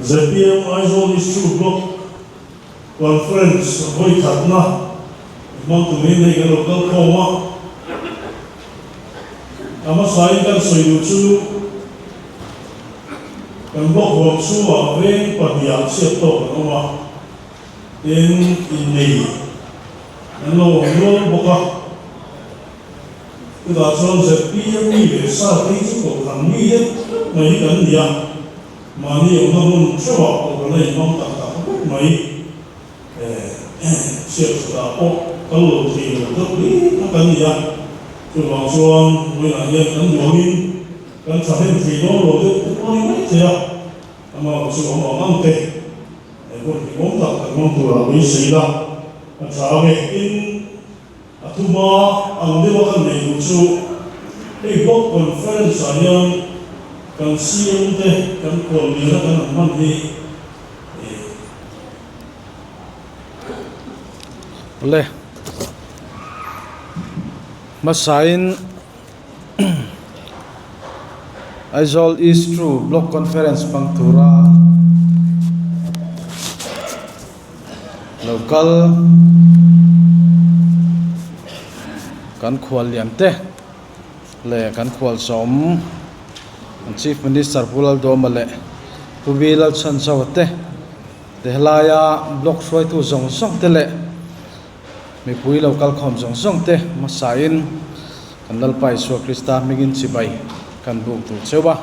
Zpm Aizawl Issue Block Conference vawi khatna hmang turin hei kan lo kal khawm a. A hmasain kan sawi duh chu kan block huam chhungah veng pahniha chhiat tawk an awm a, tin innei an lo awm nual bawk a. Chutah chuan zpm mi leh sa te hi chu kohhran mi deuh deuh mai hi kan ni a, mahni awmna hmun theuhah kohhran a inhmang tak tak vek mai. Chhiat chutah pawh kal lo thei lo deuh hle kha kan ni a, chuvang chuan vawiinah hian kan duangin kan thahnem thei dawn lo deuh te pawh a ni maithei a, amah chu awm ang ang te hun hlimawm tak kan hmang turah beisei la a tha ang e. Tin. A thuma ang deuha kan neih duh chu hei Block Conference ah hian kan CM te kan khual liana kan han hman hi eh. Le hmasain Aizawl East True Block Conference hmang tura Lo kal kan khual lian te leh kan khual sawm an Chief Minister Pu Laldawma leh Pu B Lalchhanchauha te te helaia block hruaitu zawng zawng te leh mipui lo kal khawm zawng zawng te hmasain kan Lalpa Isua Krista hmingin chibai kan buk duh cheu a.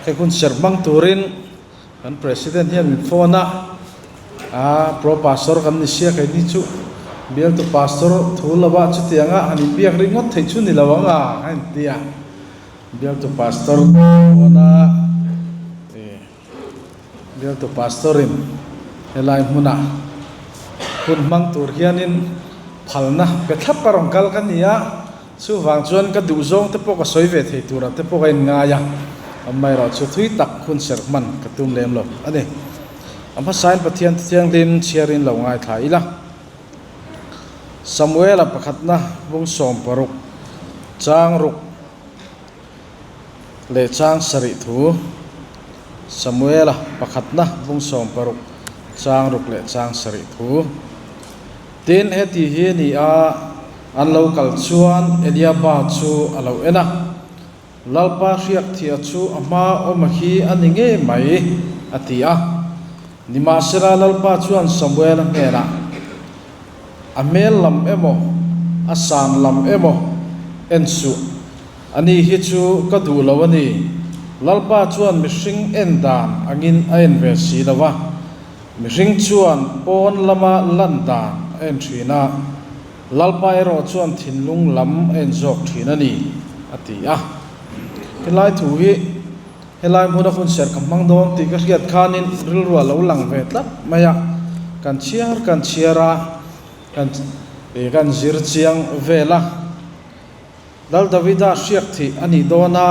Hei hun serh hmang turin. Kan President hian min phone a, a Pro Pastor kan ni sia kei ni chu bialtu Pastor thu lova chutianga han inbiak ringawt theih chu ni lo ang a a inti a, bialtu Pastor phone a, bialtu Pastor in helai hmuna hun hmang tur hianin phalna pe thlap a rawn kal ka ni a. Chuvang chuan ka duh zawng te pawh ka sawi ve thei turah te pawh ka inngai a, amaherawhchu thui tak hun serh hman ka tum lem lo a ni. A hmasain Pathian Thianghlim chhiarin lo ngaithla ila. Samuela pakhatna bung 60 chang ruk leh chang sarih thu Samuela pakhatna bung 60 chang ruk leh chang sarih thu. Tin, heti hi a ni a, an lo kal chuan Eliaba chu a lo en a, Lalpa hriak thiah chu a hma awm a hi a ni ngei mai, a ti a. Nimahsela, Lalpa chuan Samuela hnenah, A hmel lam emaw, a san lam emaw en suh, ani hi chu ka duh lo a ni. Lalpa chuan mihring en dan angin a en ve si lo va. Mihring chuan pawn lama lan dan a en thin a, Lalpa erawh chuan thinlung lam a en zawk thin a ni, a ti a. Helai thu hi helai hmuna hun serh ka hmang dawn tih ka hriat khanin rilru a lo lang ve tlat mai a, kan chhiar kan chhiar a, kan kan zir chiang vel a. Lal Davida hriak thih a nih dawn a,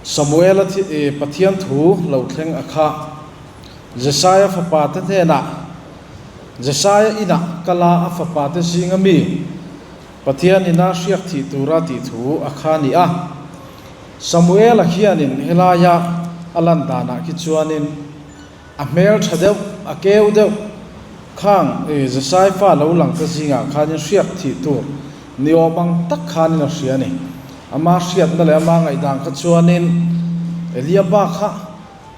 Samuela Pathian thu lo thleng a kha. Jesaia fapa te hnenah, Jesaia inah kal a, a fapa te zinga mi Pathian ina hriak thih tura tih thu a kha a ni a. Samuela hianin helaia a lan danah khi chuanin, A hmel tha deuh, a keu deuh. Khang i Jesai fa lo lang te zingah khanin hriak thih tur ni awm ang tak khanin a hria a ni. Ama hriatna leh ama ngaihdan kha chuanin Eliaba kha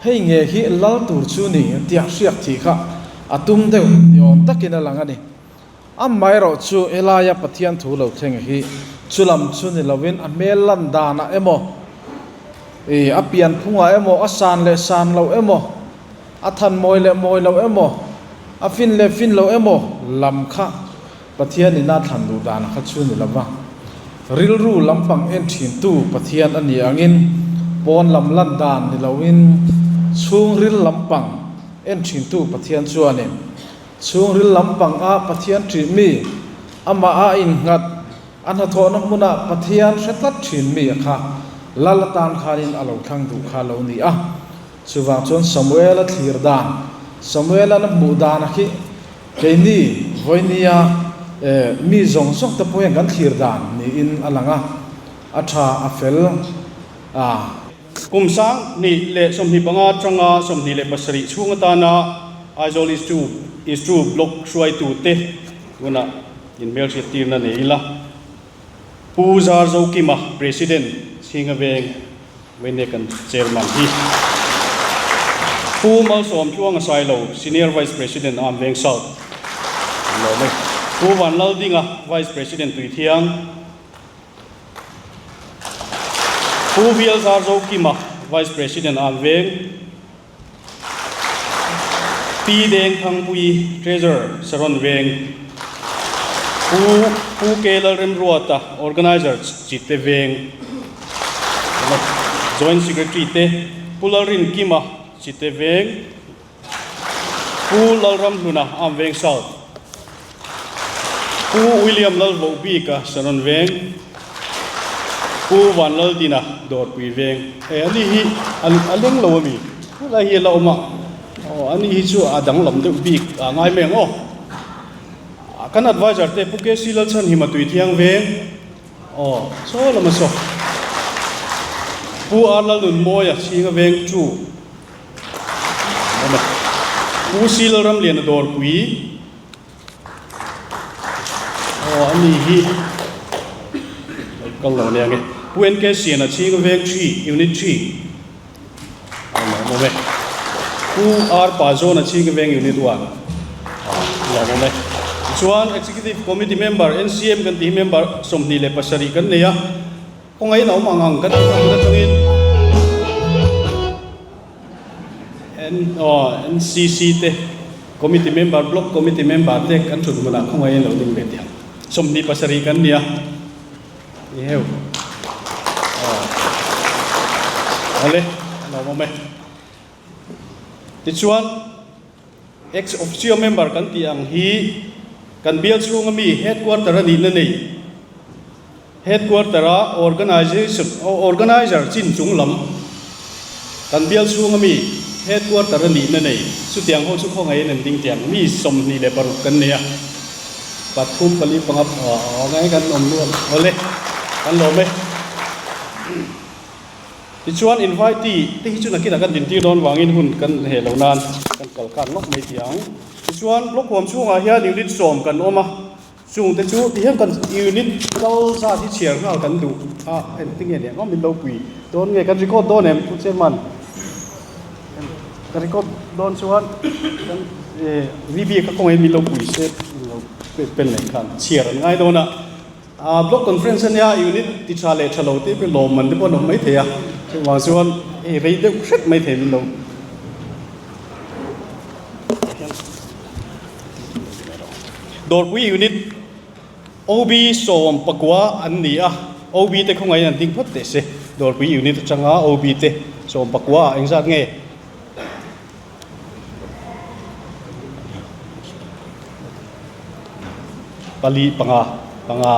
hei nge hi lal tur chu ni tia hriak thih kha a tum deuh ni awm takin a lang a ni. Amaherawh chu helaia Pathian thu lo thleng hi chulam chu ni lovin a hmel lan danah emaw, ih a pian phungah emaw, a san leh san loh emaw, a than mawi leh mawi loh emaw, a fin leh fin loh emaw lam kha Pathian ina thlan duh dan kha chu ni lova. Rilru lampang en thintu Pathian a ni angin pawn lam lan dan ni loin chhungril lampang en thintu Pathian chuanin Chhungril lampang a Pathian ṭih mi, amah a innghat, a hnathawhna hmunah Pathian hre tlat ṭhin mi a kha Lal atan khanin a lo thlang duh kha lo ni a. Chuvang chuan Samuela thlir dan, Samuela'n a hmuh dan a khi keini vawinia mi zawng zawng te pawh hian kan thlir dan niin a lang a, a ṭha, a fel a. Kum 2025 atanga 27 chhung atana Aizawl East Two East Two Block hruaitute tunah inhmelhriattirna nei ila. Pu Zarzokima, President, Chhinga Veng Vawine kan Chairman hi. Pu Malsawm Tluanga Sailo, Senior Vice President, Arm Veng South. An lawm e. Pu Vanlaldinga, Vice President, Tuithiang. Pu Vial Zarzokima, Vice President, Arm Veng. Pi Deng Thangpui, Treasurer, Saron Veng, Pu Pu K Lalremruata, Organizer, Chite Veng, Joint Secretary te, Pu Lalrin Kima, Chite Veng, Pu Lalramhluna, Am Veng South, Pu William Lalvohbika, Saron Veng, Pu Vanlaldina Dawrpui Veng. He ani hi a leng lo ami? Helai hi a la awm a, aw ani hi chu a danglam deuh bik a ngai mai ang aw. Kan advisor te Pu KC Lalchhanhima Tuithiang Veng, aw saw lama saw. Pu R Lalnunmawia Chhinga Veng chu awm e. Pu C Lalramliana Dawrpui. Aw ani hi lo kal lo ania nge. Pu NK Siana Chhinga Veng 3 Unit 3 a lawm awm e. Pu R Pazawna Chhinga Veng Unit 1 a lawm awm e. Tichuan Executive Committee Member NCM kan tih hi member 27 kan nei a. Kawngaiin a awm ang ang kan tih hmun atangin N aw NCC te Committee member Block Committee member te kan thut hmunah khawngaihin lo ding ve teh ang. 27 kan nia. Ni heu. Aw. Awle, a lawm awm e. Tichuan Ex officio member kan tih ang hi kan bial chhunga mi headquarter a nihna nei Headquarter a organization organizer chin chung lam kan bial chhunga mi headquarter a nihna nei chutiang ho chu khawngaihin an ding tiang mi 26 kan nei a pathum pali panga ngai kan awm nual awle kan lawm e. Tichuan invitee te hi chu nakinah kan dintir dawn vangin hun kan heh lo nan kan kal khan lawk mai tih ang. Tichuan block huam chhungah hian unit 10 kan awm a, chung te chu tihian kan unit kal zat hi chhiar nghal kan duh a, engtin nge nia min lo pui dawn nge kan record dawn em Pu Chairman? Ka record dawn chuan kan VB ka kawngaiin min lo pui se lo pen leh khan chhiar an ngai dawn a. A block conference ania unit ti tha leh tha lo te pawh lawm man te pawh an awm mai thei a, chuvang chuan hei rei deuh hret mai thei min lo Dawrpui unit OB 19 an ni a, OB te khawngaihin an ding phawt teh se, Dawrpui unit atanga OB te 19 ah engzat nge? Pali panga panga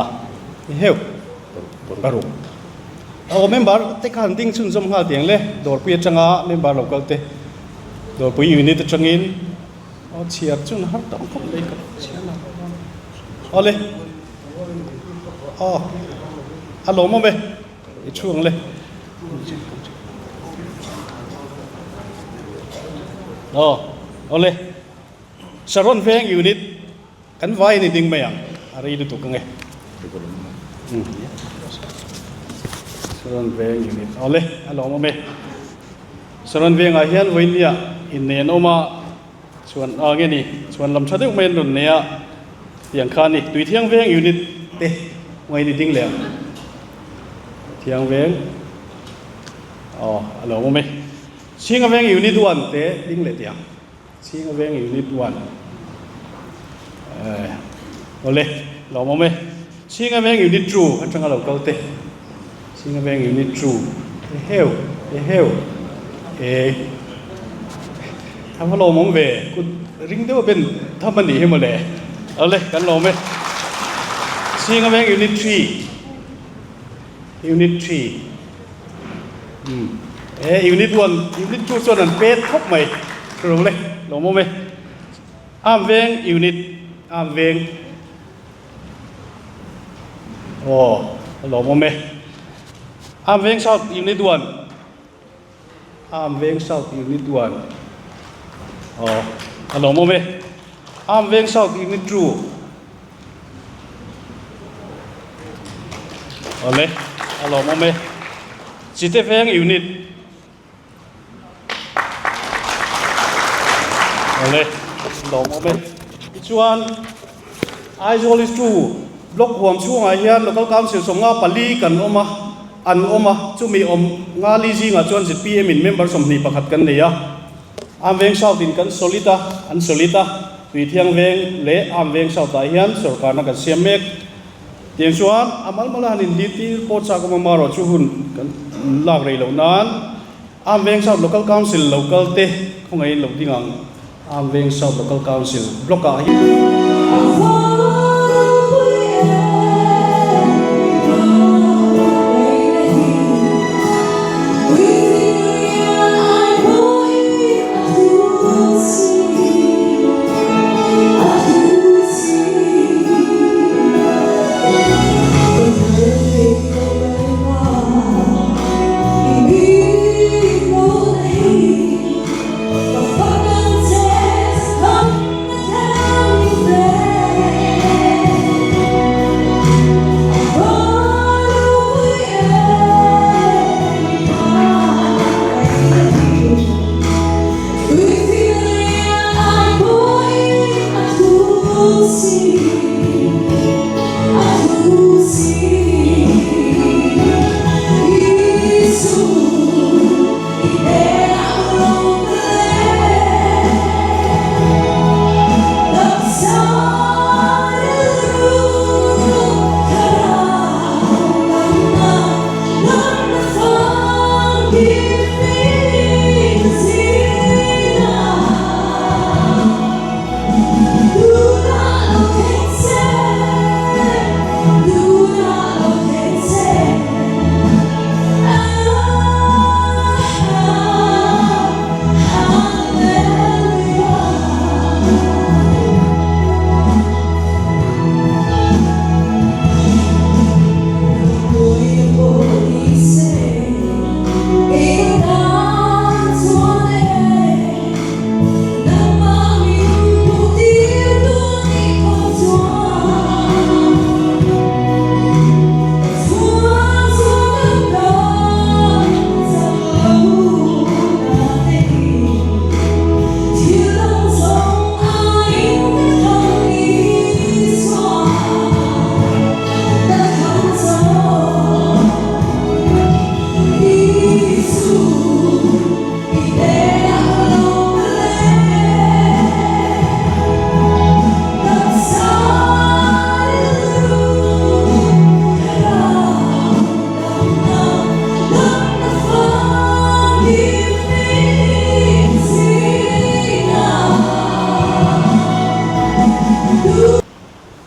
ni heuh paruk aw member te khan ding chhunzawm nghal tiang le dawrpui atanga member lo kal te dawrpui unit atangin aw chhiar chun har tak khawp mai ka chhiar lo awle aw a lawmawm e. I chhung le. Aw, awle. Saron veng unit kan vai ni ding mai ang. A rei lutuk ange. Saron veng unit. Awle, a lawm awm e. Saron vengah hian vawinia innei an awm a, chuan a nge ni, chuan lam tha deuh mai an rawn nei a, tiang kha a ni. Tuithiang veng unit te ngaih ni ding leh ang. Thiang veng aw a lo awm e. Chhinga veng unit 1 te ding leh tiang. Chhinga veng unit 1 eh awle lo awm e. Chhinga veng unit 2 atanga lo kal te. Chhinga veng unit 2 e heu e heu e a va lawm awm ve kut ring deuh a ben tham a nih hi mawle awle kan lawm e. Chhinga veng unit 3 Unit 3 umm e unit 1 unit 2 chuan an pet khawp mai ro le lawm awm e am veng unit am veng aw lawm awm e am veng south unit 1. Arm Veng South Unit 1. Aw, a lawmawm e. Arm Veng South Unit 2. Awle, a lawmawm e. Chite Veng Unit. Awle, lawmawm e. Tichuan, Aizawl is two block huam chhungah hian Local Council 54 kan awm a, an awm a, chumi awm nga li zingah chuan zpm in member 21 kan nei a. Arm Veng South in kan solid a, an solid a, Tuithiang Veng leh Arm Veng South ah hian sorkarna kan siam mek. Tiang chuan a malmala han indir pawh chak awm a, marawh chu hun kan lak rei loh nan Arm Veng South Local Council lo kal te khawngaihin lo ding ang. Arm Veng South Local Council block ah hian.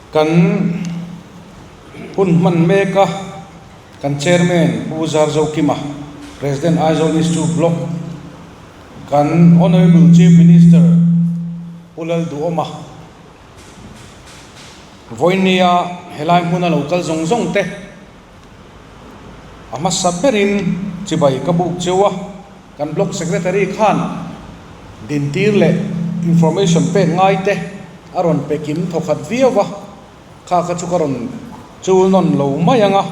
Kan hun hman mek a, kan Chairman Pu Zarzokima, President Aizawl East Block, kan Honourable Chief Minister Pu Lalduhawma, Vawinia helai hmuna lo kal zawng zawng te a hmasa berin chibai ka buk cheu a, kan Block Secretary khan dintir leh information pek ngai te a rawn pe kim thawkhat viau a, kha kha chu ka rawn chul nawn lo mai ang a,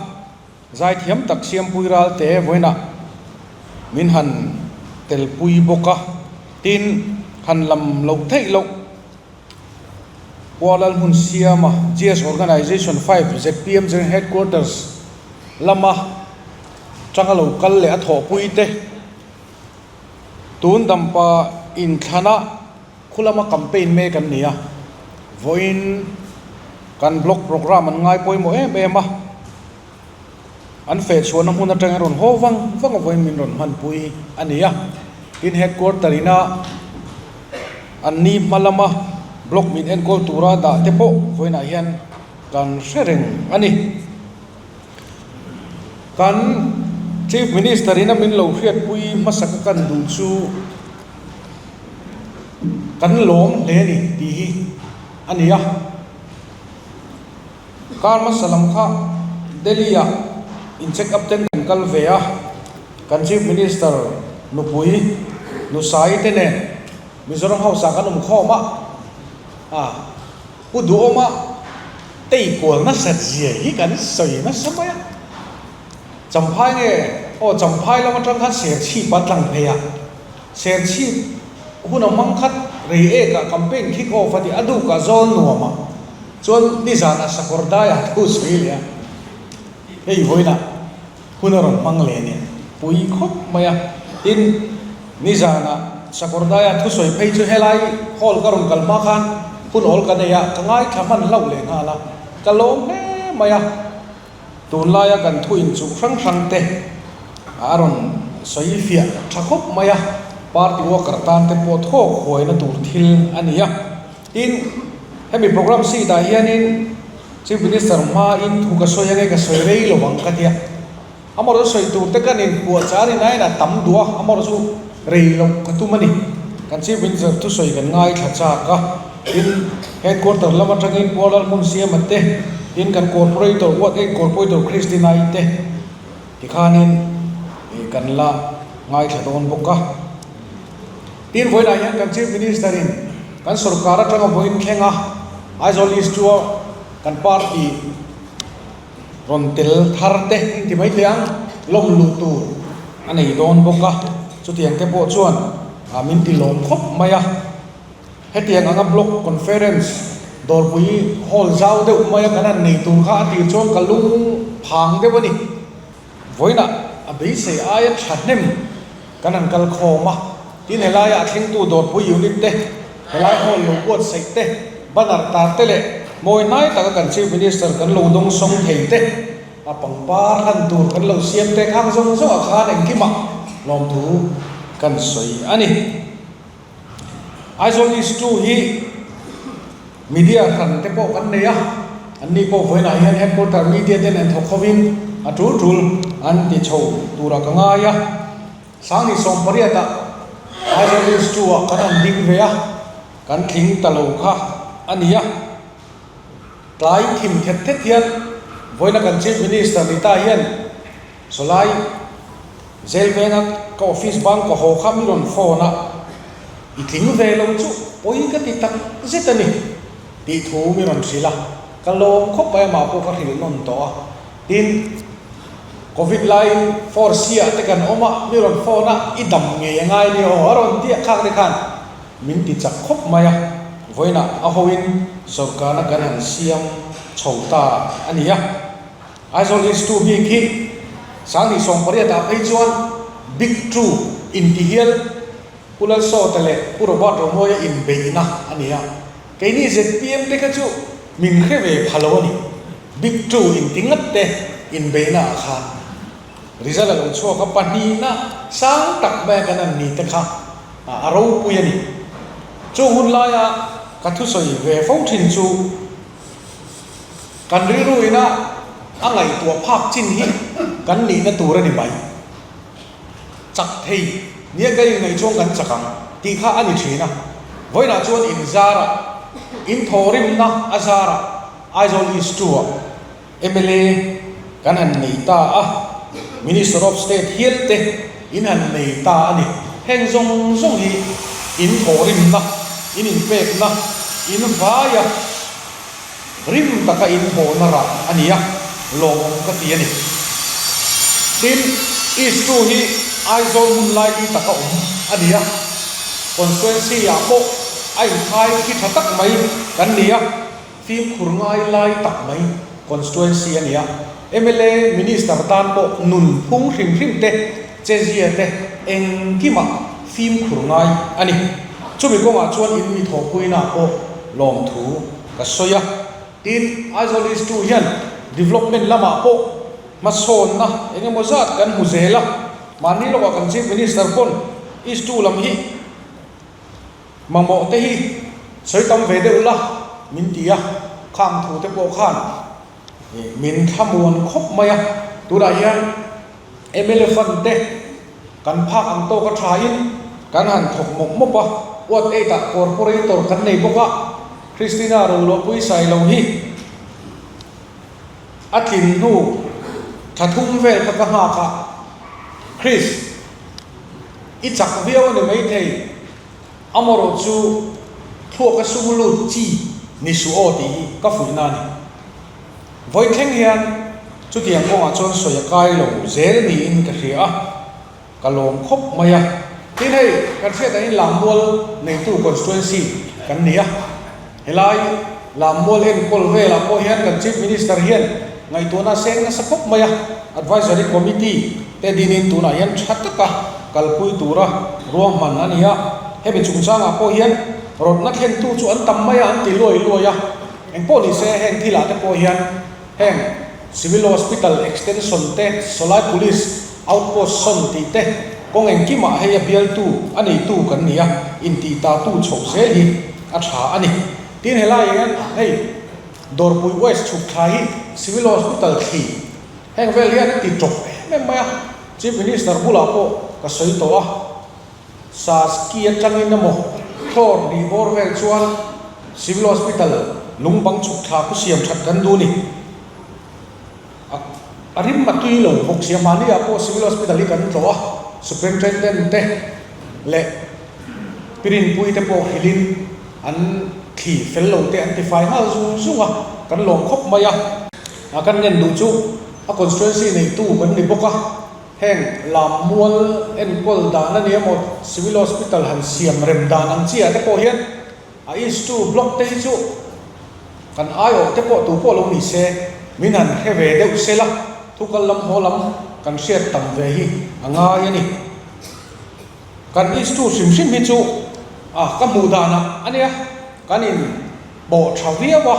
zaithiam tak Siampui Ralte vawiinah min han telpui bawk a, tin han lam loh theih loh. Kuala hmun siama GS Organization 5 zpm General Headquarters lama tanga lo kal leh a thawhpui te tun dampa inthlana khu lama campaign mek an ni a, vawiin kan block programme an ngai pawimawh em em a, an feh chhuahna hmun atangin rawn haw vang vang a vawiin min rawn hmanpui a ni a, tin headquarter ina an ni hma lama block min enkawl tura dah te pawh vawiinah hian kan hre reng a ni. Kan Chief Minister ina min lo hriatpui hmasa ka kan duh chu kan lawm hle a ni tih hi a ni a. Kar hmasa lam kha Delhi ah in check up ten kan kal ve a, kan Chief Minister. Nupui Nusai te nen Mizoram House ah kan awm khawm a, a Pu Duhawma tei kual nasat zia hi kan sawi nasa mai a. Champhai nge aw Champhai lam atang khan Serchhip a tlang phei a, Serchhip hun a hmang khat rei ek ah campaign kick off a ti a duk ah zawl nuam a, chuan nizan ah sakawr dai ah thu sawi leh a, hei vawiin ah hun a rawn hmang leh nia pui khawp mai a, tin nizan ah sakawr dai ah thusawi phei chu helai hall ka rawn kal hma khan hun awl ka nei a, ka ngaithla hman hlauh leh nghal a, ka lawm hle mai a. Tunlaia kan thu inchuh hrang hrang te a rawn sawi fiah tha khawp mai a, party worker tan te pawh thawk huaina tur thil a ni a. Tin, hemi programme seat ah hianin Chief Minister hmain thu ka sawi ange ka sawi rei lo ang ka tia. Amaherawhchu sawi tur te kan inpuah char in ain a tam duh a, amaherawhchu rei loh ka tum a ni. Kan Chief Minister thusawi kan ngaithla chak a. Tin, Headquarter lam atangin Pu Lalhmun Siama te, tin kan Corporator, Ward 8 Corporator Christina-i te tikhanin kan la ngaithla dawn bawk a. Tin, vawiinah hian kan Chief Minister-in kan sorkar atanga vawiin thleng a, Aizawl East chu kan party rawn tel thar te inti mai thei ang, lawm luh tur a nei dawn bawk a. Chutiang te pawh chuan min ti lawm khawp mai a. Hetiang anga Block Conference dawrpui hall zau deuh maia kan han nei tur kha a tir chuan ka lung phang deuh a ni. Vawiinah a beisei aia thahnem kan han kal khawm a, tin helaia a thlengtu dawrpui unit te, helai hall lo buatsaih te, banner tar te leh mawi hnai taka kan Chief Minister kan lo dawng sawng thei te, a pangpar hlan tur kan lo siam te khang zawng zawngah khan engkimah lawmthu kan sawi a ni. Aizawl East 2 hi media hran te pawh kan nei a, an ni pawh vawiinah hian headquarter media te nen thawk hovin a tul tul an ti chho turah ka ngai a. Sangni 18 ah Aizawl East 2 ah kan han ding ve a, kan tling ta lo kha a ni a. Tlai thim thet thet hian vawiina kan Chief Minister ni ta hian Sawlai Zel venga ka office bang ka haw kha mi rawn phone a, i tling ve lo chu pawi ka ti tak zet a ni tih thu mi rawn hrilh a, ka lawm khawp mai amah pawh ka hrilh nawn tawh a, tin Covid laiin force ah te kan awm a, mi rawn phone a, i dam ngei a ngai nia aw a rawn ti a, khak te khan min ti chak khawp mai a, vawiinah a hoin sawrkarna kan han siam chho ta a ni a. Aizawl East 2 bik hi 2018 ah phei chuan Big 2 inti hial Pu Lalsawta leh Pu Robert Romawia inbeihna a ni a. Keini zpm te kha chu min hre ve pha lo a ni. Big 2 inti ngat te inbeihna ah khan result a lo chhuak a, pahnihna sang tak mai a kan an ni te kha a ropui a ni. Chung hun laia ka thusawi ve fo thin chu, Kan rilru ina a ngaihtuah phak chin hi kan nihna tur a ni mai. Chak thei nia ka inngaih chuan kan chak ang tih kha a ni thin a. Vawiinah chuan in zarah, in thawhrimna a zarah Aizawl East 2 ah mla kan han nei ta a, Minister of State hial te in han nei ta a ni. Heng zawng zawng hi in thawhrimna, in inpekna, in vaia rim taka in thawhna rah a ni a, lawmawm ka ti a ni. Tin, East 2 hi Aizawl hmun laili taka awm a ni a, constituency ah pawh a inkhai khi tha tak mai kan ni a. Fimkhur ngai lai tak mai constituency a ni a, mla minister tan pawh nun phung hrim hrim te, chezia te engkimah fimkhur ngai a ni. Chumi kawngah chuan in mi thawhpuina pawh lawmthu ka sawi a. Tin, Aizawl East 2 hian development lamah pawh hmasawnna eng emaw zat kan hmu zel a, mahni lawkah kan Chief Minister pawn East 2 lam hi Mamawh te hi sawi tam ve deuh la min ti a, khang thu te pawh khan min thlamuan khawp mai a. Tunah hian mla fund te kan phak ang tawk a tha in kan han thawk mawp mawp a, Ward 8 ah corporator kan nei bawk a, Christina Roluahpui Sailo hi a tlin hnu tha thum vel kha ka nghak a, Chris. I chak viau a ni maithei, amarawh chu thluaka sum lut chi ni suh aw tih hi ka fuihna a ni. Vawi thleng hian chutiang kawngah chuan sawi a kai lo zel niin ka hria a, ka lawm khawp mai a. Tin hei, kan hriat angin Lammual neitu constituency kan ni a, helai Lammual enkawl velah pawh hian kan Chief Minister hian ngaihtuahna a seng nasa khawp mai a, Advisory Committee te dinin tunah hian tha taka kalpui tura ruahman a ni a, hemi chungchangah pawh hian rawtna thlentu chu an tam mai a, an ti luai luai a. Engpawh ni se heng thilah te pawh hian heng Civil Hospital Extension te, Sawlai Police Outpost sawn tih te, kawng engkimah hei a bialtu, a neitu kan ni a, intih tatu chhoh zel hi a tha a ni. Tin helaiah hian hei Dawrpui West chhuk thla hi Civil Hospital thli heng vel hian a ti tawp em em mai a, Chief Minister bulah pawh ka sawi tawh a, Saski atangin emaw thlawr hnih bawr vel chuan Civil Hospital lungbang chhuk thla khu siam that kan duh ni. A a rim a tui lo bawk sia, mahni ah pawh Civil Hospital hi kan tlawh a, Superintendent te leh Pirinpui te pawh hrilhin an thli fel lo te an ti fai nghal zung zung a, kan lawm khawp mai a. A kan ngen duh chu a constituency neitu kan ni bawk a. Heng lammual enkawl dan a ni emaw Civil Hospital han siam rem dan ang chiah te pawh hian a issue block te hi chu kan aiawh te pawh tu pawh lo ni se min han hre ve deuh se la, thu kal lam haw lam kan hriat tam ve hi a ngai a ni. Kan issue hrim hrim hi chu a ka hmuh danah a nia kan in pawh tha viau a,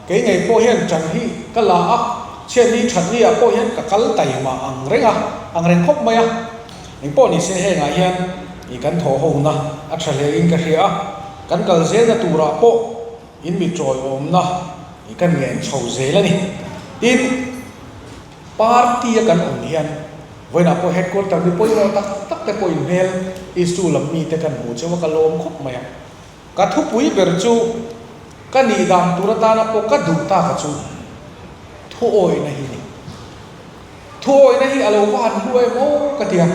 kei ngei pawh hian ṭan hi ka la a, chhiatni ṭhatni ah pawh hian ka kal taima ang reng a, ang reng khawp mai a, engpawh ni se hengah hian ih kan thawh ho na a ṭha hle in ka hria a, kan kal zelna turah pawh in mi ṭawiawmna ih kan ngen chho zel a ni. Tin, party a kan awm hian vawiinah pawh headquarter mi pawimawh tak tak te pawh in hmel issue lam mite kan hmuh cheu a, ka lawm khawp mai a. Ka thupui ber chu ka nih dan tur atana pawh ka duh tak a chu thuawihna hi ni. Thuawihna hi a lo va han hlu em aw ka ti a.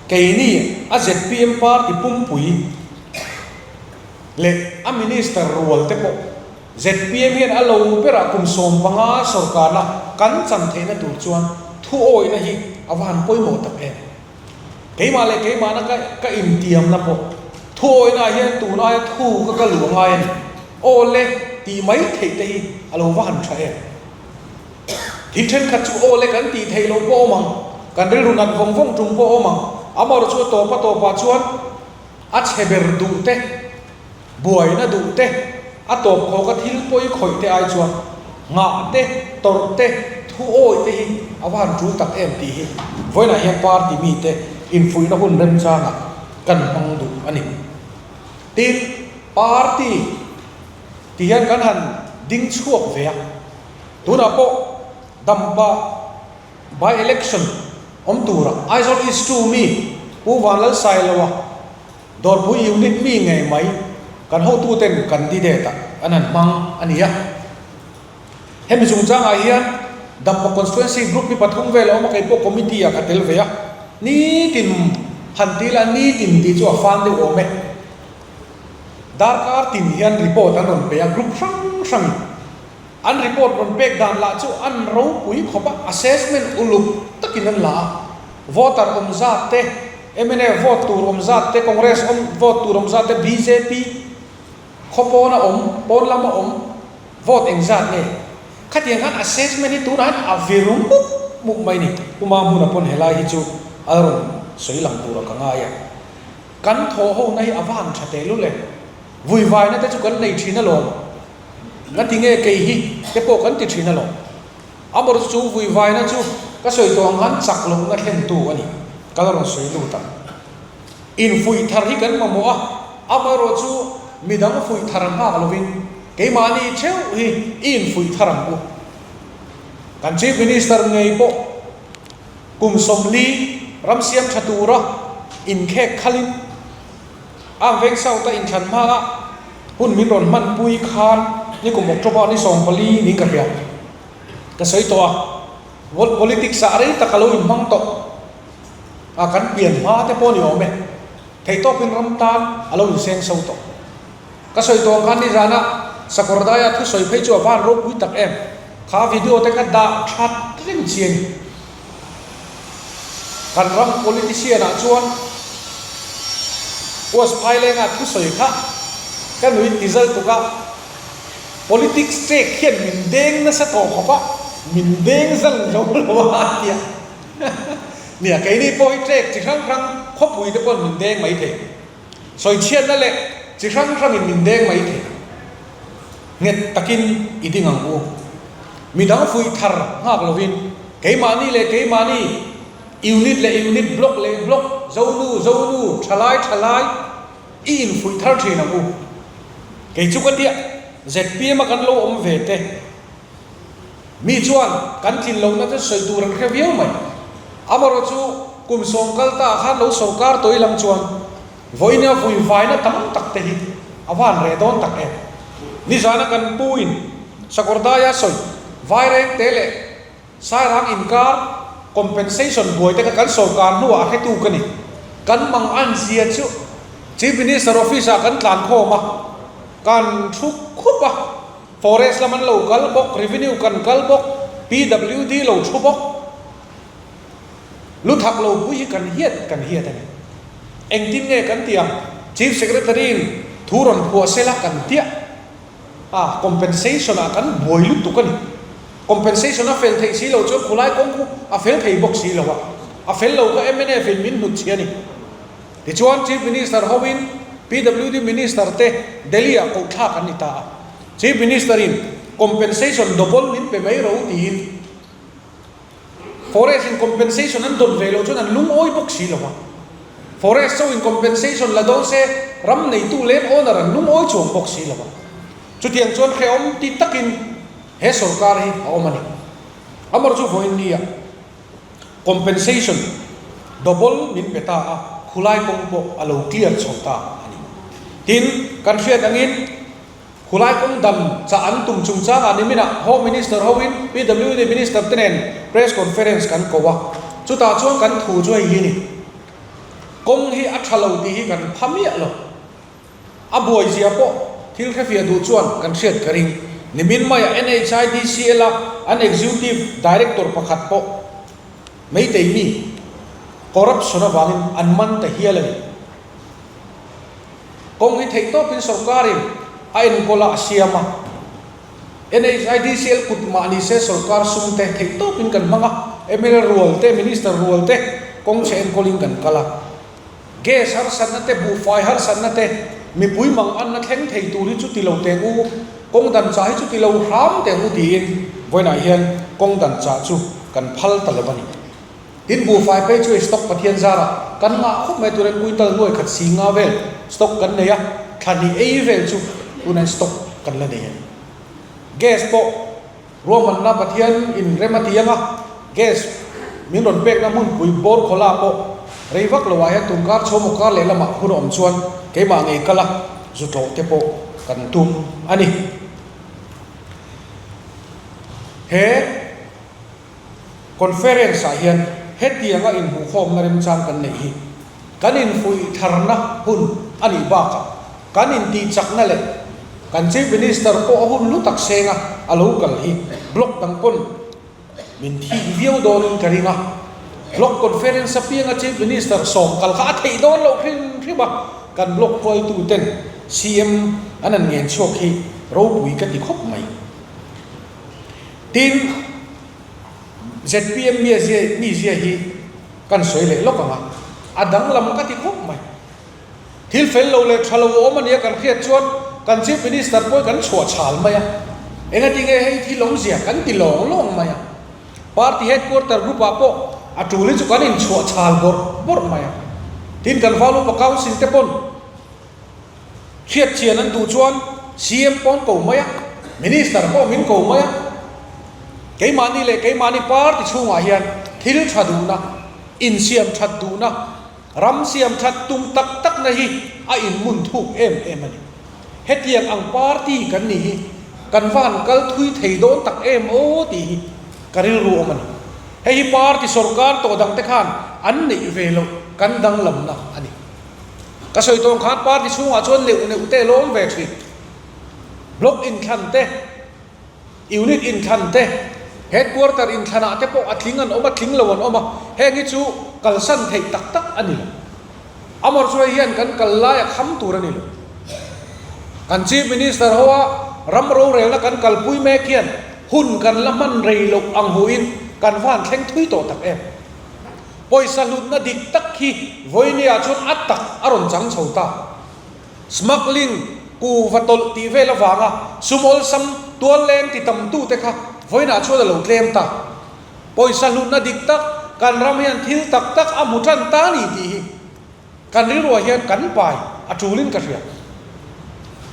Keini a zpm party pumpui leh a minister rual te pawh zpm hian a lo berah kum 15 sawrkarna kan chan theihna tur chuan thuawihna hi a va han pawimawh tak em. Keimah leh keimahna ka ka intiamna pawh thuawihnaah hian tun aia thu ka ka luh a ngai a ni. Aw le tih mai theih te hi a lo va han tha em? Thil thenkhat chu aw le kan tih theih loh pawh awm ang, kan rilru nat vawng vawng tum pawh awm ang, amaherawhchu a tawp a tawpah chuan a chhe ber duh te, buaina duh te, a tawp khawka thil pawi khawih te ai chuan nghah te, tawrh te, thu awih te hi a va han tul tak em tih hi vawiinah hian party mite infuihna hun remchangah kan hmang duh a ni. Tin, party ti hian kan han ding chhuak ve a, tunah pawh dampa by election awm turah Aizawl East 2 mi Pu Vanlalsailoa, Dawrpui unit mi ngei mai kan hotuten candidate ah an han hmang a ni a. Hemi chungchangah hian Dampa Constituency Group hi pathum vel a awm a, kei pawh committee ah ka tel ve a. Nitin han ti ila nitin tih chu a fan deuh awm e. Darkar tin hian report an rawn pe a, group hrang hrangin. An report rawn pek dan lah chu an ropui khawp a, assessment uluk takin an la a. Voter awm zat te, mnf vote tur awm zat te, Congress awm vote tur awm zat te, bjp khaw pawna awm, pawn lama awm vote eng zat nge? Khatiang khan assessment hi tunah hian a vir mup mup mai ni. Pu Mahmuna pawn helai hi chu a rawn sawi lang turah ka ngai a. Kan thawh hona hi a va han tha tehlul e. Vuivaina te chu kan nei thin alawm. Nga ti nge kei hi te pawh kan ti thin alawm. Amor chu vuivaina chu ka sawi tawh ang khan chak lohna thlentu a ni. Ka la rawn sawi lut ang. Infuih thar hi kan mamawh a, amaherawh chu midang fuih thar nghak lovin keimahni theuh hi i infuih thar ang u. Kan Chief Minister ngei pawh kum 40 ram siam tha tura inkhek khalin Ang veng South a inthlan hma a hun min rawn hman pui khan nikum October ni 14 niin ka hria. Ka sawi tawh a, World Politics ah rei tak a lo inhmang tawh a, kan pian hma te pawh ni awm e. Theihtawpin ram tan a lo inseng so tawh. Ka sawi tawh ang khan nizana Sakawrdaia thusawi phei chu a van ropui tak em? Kha video te kha dah that reng chi a ni. Kan ram politician ah chuan West Phailenga thusawi kha ka nui ti zal tuk a, politics check hian min deng nasa tawh khawp a, min deng zal zo lo a a tia. Nia, keini pawh hi check chi hrang hrang khawpui te paw'n min deng maithei. Sawichhiatna leh chi hrang hrangin min deng mai thei. Nghet takin i ding ang u. Midang fuih thar nghak lovin keimahni leh keimahni, unit leh unit, block leh block, zonu zonu, thalai thalai i infuih thar thin ang u. Kei chu ka tia, zpm a kan lo awm ve te. Mi chuan kan tlin lohna chu sawi tur an hre viau mai. Amarawh chu kum sawm kal ta ah khan lo sawrkar tawi lam chuan vawiina vui vaina tam tak te hi a van reh dawn tak em. Nizana kan pu in Sakawrdaia sawi Vaireng te leh Sairang inkar compensation buai te kha kan sawrkar hnuah a hretu ka ni. Kan mang an zia chu Chief Minister office ah kan tlan khawm a, kan thu khup a. Forest lam an lo kal bawk, revenue kan kal bawk, PWD lo thu bawk. Lu thak lo pui hi kan hiat kan hiat a ni. Engtin nge kan tih ang? Chief Secretary in thu rawn phuah sela kan tiah a, compensation ah kan buai lutuk a ni. Compensation a fel theih si lo chuan khulai kawng khu a fel thei bawk si lo a, a fel lo kha mnf in min hnut chhi a ni. Tichuan Chief Minister hoin PWD Minister te Delhi ah koh thlak an ni ta a. Chief Minister in compensation double min pe mai ro tiin Forest in compensation an dawn ve loh chuan an lungawi bawk si lo a. Forest cho in compensation la dawn se ram neitu land owner an lungawi chuang bawk si lo a. Chutiang chuan hrehawm ti takin he sorkar hi a awm a ni. Amar chu vawiin nia. Compensation double min pe ta a, khulai kawng pawh a lo clear chho ta a ni. Tin, kan hriat angin khulai kawng dam chah an tum chungchangah niminah Home Minister hoin PWD Minister te nen press conference kan ko a, chutah chuan kan thu chu hei hi a ni. Kawng hi a tha lo tih hi kan pha miah lo. A buai zia pawh thil hrefiah duh chuan kan hriat ka ring. Nimin maiah NHIDCL a an Executive Director pakhat pawh Meitei mi corruption avangin an man ta hial a ni. Kawng hi theihtawpin sorkarin a enkawl a a siam a. NHIDCL kut mah ni se sorkar sum te theihtawpin kan hmang a, mla rual te, Minister rual te kawng chhe enkawlin kan kal a. Gas harsatna te, buhfai harsatna te, mipui mang anna thleng thei tur hi chu ti lo teh u, kawng dan chah hi chu ti lo hram teh u tiin vawiinah hian kawng dan chah chu kan phal ta lo a ni. Tin, buhfai phei chu stock Pathian zarah kan ngah khawp mai turin kuital nuai khat si nga vel stock kan nei a, thla hnih ei vel chu tunah stock kan la nei a ni. Gas pawh Ruahmanna Pathian in rem a ti ang a, gas min rawn pekna hmunpui bawr khawla pawh rei vak lo ah hian tunkar chhawmaw kar leh lamah hun a awm chuan keimah ngei kal a, zu tlawh te pawh kan tum a ni. He conference ah hian hetianga inhmuhkhawmna remchang kan neih hi kan infuih tharna hun a nih bakah kan intihchakna leh kan Chief Minister pawh a hun lu tak senga a lo kal hi block dang pawn min thik viau dawnin ka ring a. Block conference apianga Chief Minister sawm kal kha a theih dawn loh hrim hrim a, kan block hruaitu ten CM an han ngen chhuak hi ropui ka ti khawp mai. Tin, zpm mizia hi kan sawi leh lawk ang a, a danglam ka ti khawp mai. Thil fel lo leh tha lo a awm a nia kan hriat chuan kan Chief Minister pawh hi kan chhuah chhal mai a, engati nge hei thil awmzia kan ti lawng lawng mai a. Party headquarter group ah pawh a tul hi chu kan inchhuah chhal bawrh bawrh mai a. Tin, kan Val Upa Council te pawn hriat chian an duh chuan CM pawh an ko mai a, Minister pawh min ko mai a. Keimahni leh keimahni party chhungah hian thil tha duhna, insiam that duhna, Ram siam that tum tak takna hi a inmun thuk em em a ni. Hetiang ang party kan nih hi kan va han kal thui thei dawn tak em aw tih hi ka rilru awm a ni. Hei hi party sorkar tawh dangte khan an neih ve loh kan danglamna a ni. Ka sawi tawng khan party chhungah chuan neuh neuh te lo awm ve thin. Block inthlan te, unit inthlan te, headquarter inthlanah te pawh a tling an awm a, tling lo an awm a, heng hi chu kalsan theih tak tak a ni lo. Amor chu hei hian kan kal lai a kham tur a ni lo. Kan Chief Minister hoa ram rorelna kan kalpui mek hian hun kan la hman rei loh ang huin kan van thleng thui tawh tak em? Pawisa hlutna dik tak hi vawinia chuan a tak a rawn chang chho ta. Smuggling, kuhva tawlh tih vel avanga sum awlsam tual leng ti tamtute kha vawiinah chuan a lo tlem ta. Pawisa hlutna dik tak kan ram hian thil tak tak a hmu tan ta ni tih hi kan rilruah hian kan pai a tulin ka hria.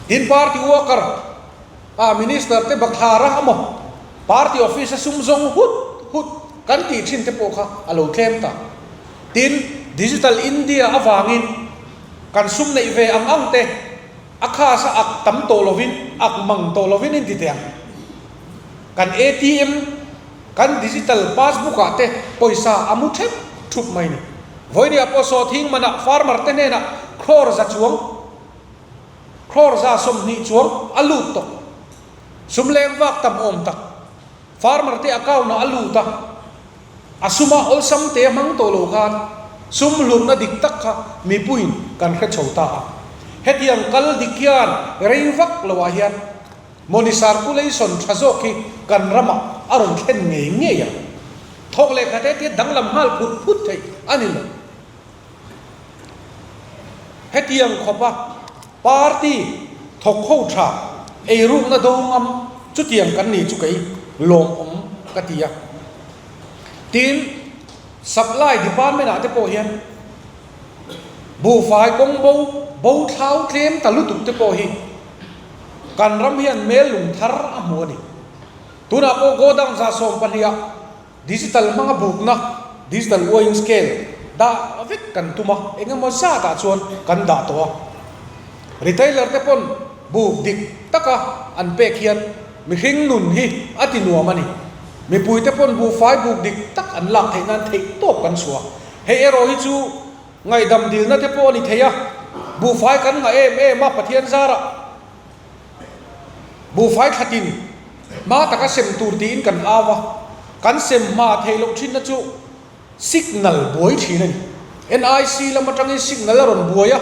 Tin party worker a minister te bathlar a emaw party office a sum zawng hut hut kan tih thin te pawh kha a lo tlem ta. Tin digital India avangin kan sum neih ve ang ang te a khas a ak tam tawh lovin ak mang tawh lovin in ti teh ang. Kan ATM, kan digital passbook ah te pawisa a mu thep thup mai ni. Vawinia pawh sawhthing manah farmer te hnenah crore za chuang, crore za 20 chuang a lut tawh. Sum leng vak tam awm tak farmer te account ah a lut a, a suma awlsam te a hmang tawh lo khan sum hlutna dik tak kha mipuiin kan hre chho ta a. Hetiang kal dik hian rei vak lo ah hian Money circulation tha zawk hi kan ramah a rawn thlen ngei ngei ang. Thawk leh khat hetia danglam nghal phut phut theih a ni lo. Hetiang khawpa party thawk ho tha eirukna do ngam chutiang kan ni chu kei lawmawm ka ti a. Tin, supply department ah te pawh hian buhfai kawng bo bo thlau tlem ta lutuk te pawh hi Kan ram hian mel lung thar a hmu a ni. Tunah pawh godown 120 ah digital hmanga bukna, digital weighing scale, dah vek kan tum a, eng emaw zatah chuan kan dah tawh a. Retailer te pawn buk dik taka an pek hian mihring nun hi a ti nuam a ni. Mipui te pawn buhfai buk dik tak an lak theih nan theih tawp kan chhuah. Hei erawh hi chu Ngaihdam dilna te pawh a ni thei a, buhfai kan ngah em em a Pathian zarah buhfai thlatin hma taka sem tur tiin kan au a, kan sem hma theih loh thinna chu signal buai thin a ni. NIC lam atangin signal a rawn buai a,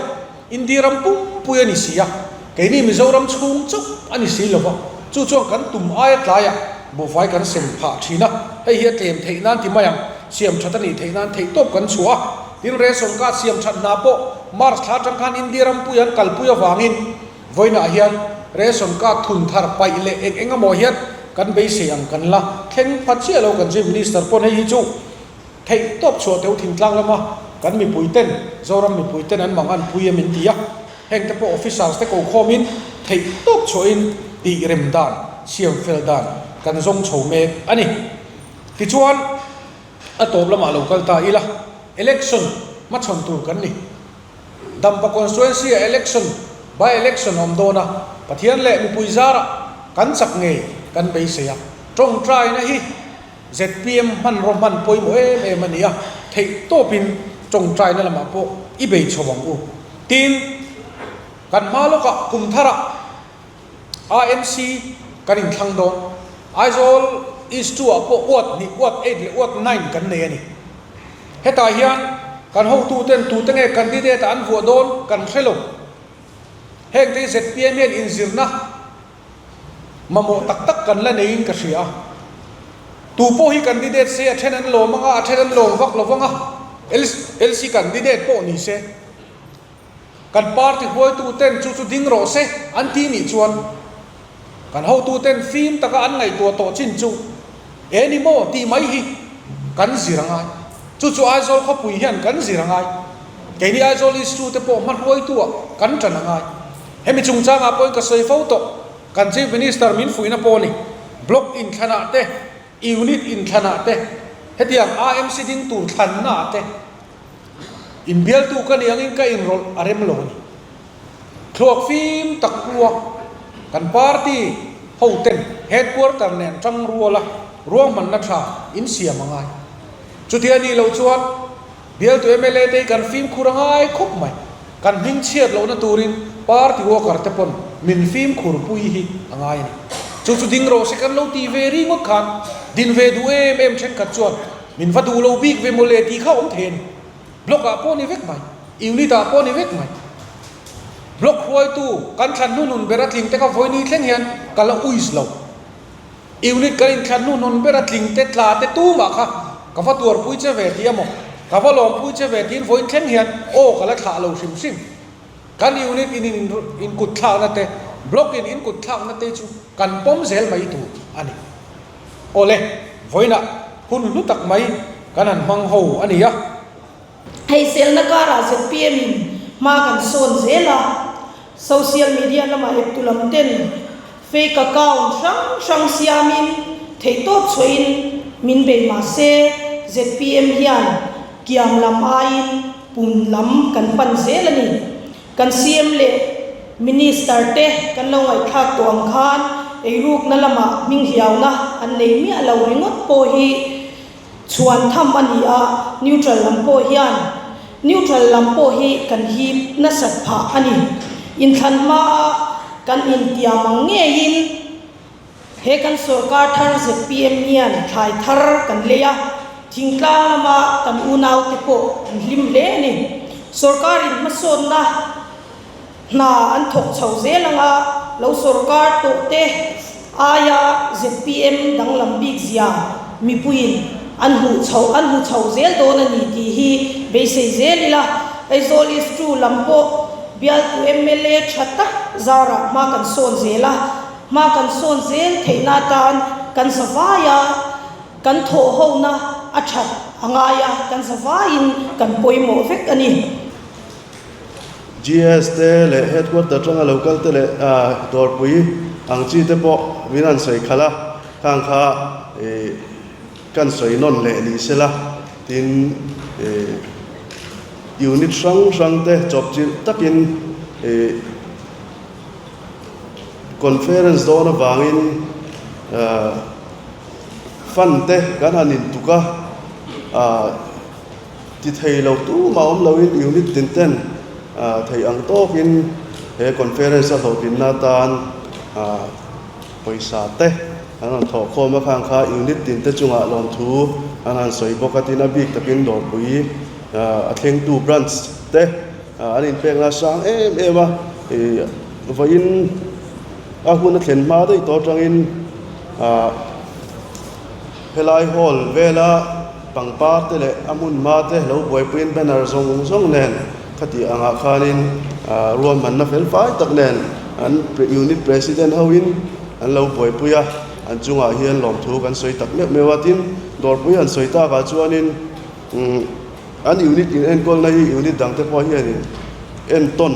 India ram pumpui a ni si a, keini Mizoram chhung chauh a ni si lova, chu chuan kan tum aia tlaiah buhfai kan sem phah thin a, hei hi a tlem theih nan ti mai ang, siam that a nih theih nan theihtawp kan chhuah a, tin ration card siam that hna pawh March thla atang khan India rampui an kalpui avangin vawiinah hian ration card thun thar paih leh eng eng emaw hian kan beisei ang kan la thleng pha chiah lo kan Chief Minister pawn hei hi chu Theihtawp chhuah teuh thingtlang lama kan mipui ten, Zoram mipui ten an mang an pui em in ti a, heng te pawh officers te ko khawmin theihtawp chhuahin tih rem dan, siam fel dan kan zawng chho mek a ni. Tichuan, a tawp lamah lo kal ta ila, election hmachhawn tur kan ni. Dampa constituency ah election, by election a awm dawn a, Pathian leh mipui zarah kan chak ngei kan beisei a, tawngtaina hi, Zpm hmanraw hman pawimawh em em a ni a, theih tawpin tawngtaina lamah pawh i bei chho ang u. Tin, kan hma lawkah kum tharah AMC kan inthlang dawn. Aizawl East 2 ah pawh ward hnih, ward 8 leh ward 9 kan nei a ni. Hetah hian kan hotuten tute nge candidate ah an vuah dawn kan hre lo. Hengte hi zpm hian inzirna Mamawh tak tak kan la neiin ka hria a. Tu pawh hi candidate se a then an lawm anga, a then an lawm vak lo vang a. LC candidate pawh ni se, kan party huaitu ten chu chu ding rawh se an ti nih chuan kan hotu ten fim taka an ngaihtuah tawh chin chu e ni maw tih mai hi kan zir a ngai. Chu chu Aizawl khawpui hian kan zir a ngai. Keini Aizawl East te pawh hmahruaitu ah kan tan a ngai. Hemi chungchangah pawhin ka sawi fo tawh, kan Chief Minister min fuihna pawh a ni. Block inthlanah te, Unit inthlanah te, hetiang AMC ding tur thlannaah te inbialtu ka nih angin ka inrawlh a rem lo a ni. Thluak fim tak pu a, kan party hoten headquarter nen tang ruala ruahmanna tha insiam a ngai. Chutia nih loh chuan bialtu mla te hi kan fimkhur a ngai khawp mai. Kan hming chhiat lohna turin party worker te pawn min fimkhur pui hi a ngai a ni. Chu chu ding rawh se kan lo tih ve ringawt khan din ve duh em em thenkhat chuan min va duh lo bik ve mawle tih kha awm thei a ni. Block ah pawh ni vek mai, unit ah pawh ni vek mai. Block hruaitu kan thlan hnuhnun ber a tling te kha vawiini thleng hian ka la uis lo. Unit kan inthlan hnuhnun ber a tling te tla te tumah kha ka va tuarpui che ve tih emaw, ka va lawmpui che ve tiin vawiin thleng hian aw ka la thlah lo hrim hrim. Kan unit in in kut thlakna te, block in in kut thlakna te chu kan pawm zel mai tur a ni. Awle, vawiinah hun hlu tak mai kan han hmang ho a ni a. Heiselna karah zpm in hma kan sawn zel a, social media lamah eptu lam ten fake account hrang hrang siamin theihtawp chhuahin min bei mah se zpm hian kiam lam aiin pun lam kan pan zel a ni. Kan CM leh Minister te kan lo ngaihthlak tawh ang khan eirukna lamah hminghliauna an nei miah lo ringawt pawh hi Chhuan tham a ni a, neutral lam pawh hian neutral lam pawh hi kan hip nasat phah a ni. Inthlan hmaa kan intiam ang ngeiin he kan sorkar thar zpm hian thlai thar kan lei a, thingtlang lama kan unaute pawh an hlim hle a ni. Sorkarin hmasawnna hna an thawk chho zel anga lo sorkar tawh te aia zpm danglam bik zia mipuiin an hmuh chho an hmu chho zel dawn a ni tih hi beisei zel ila. Aizawl East 2 lam pawh bialtu mla tha tak zarah hma kan sawn zel a, hma kan sawn zel theihna atan kan zavai a, kan thawhhona a that a ngai a, kan zavaiin kan pawimawh vek a ni. GS te leh headquarter atanga lo kal te leh dawrpui ang chi te pawh min han sawi khalh a, khang kha ih kan sawi nawn leh ni sela tin ih unit hrang hrang te chawpchilh takin ih conference dawn avangin ah fund te kan han intuk a ah. Ti thei lo tumah awm loin unit tin ten thei ang tawkin he conference a hlawhtlinna atan pawisa te an rawn thawh khawm a, khang kha unit tin te chungah lawmthu an han sawi bawk a, tin a bik takin dawrpui a thlengtu branch te an inpekna sang em em a, vawiin a hun a thlen hma daih tawh atangin Helai hall vela pangpar te leh a hmun hma te lo buaipuiin banner zawng zawng nen khati angah khanin ruahmanna fel fai tak nen an unit president hoin an lo buaipui a, an chungah hian lawmthu kan sawi tak meuh meuh a, tin dawrpui an sawi takah chuanin an unit in enkawlna hi unit dangte pawh hianin entawn.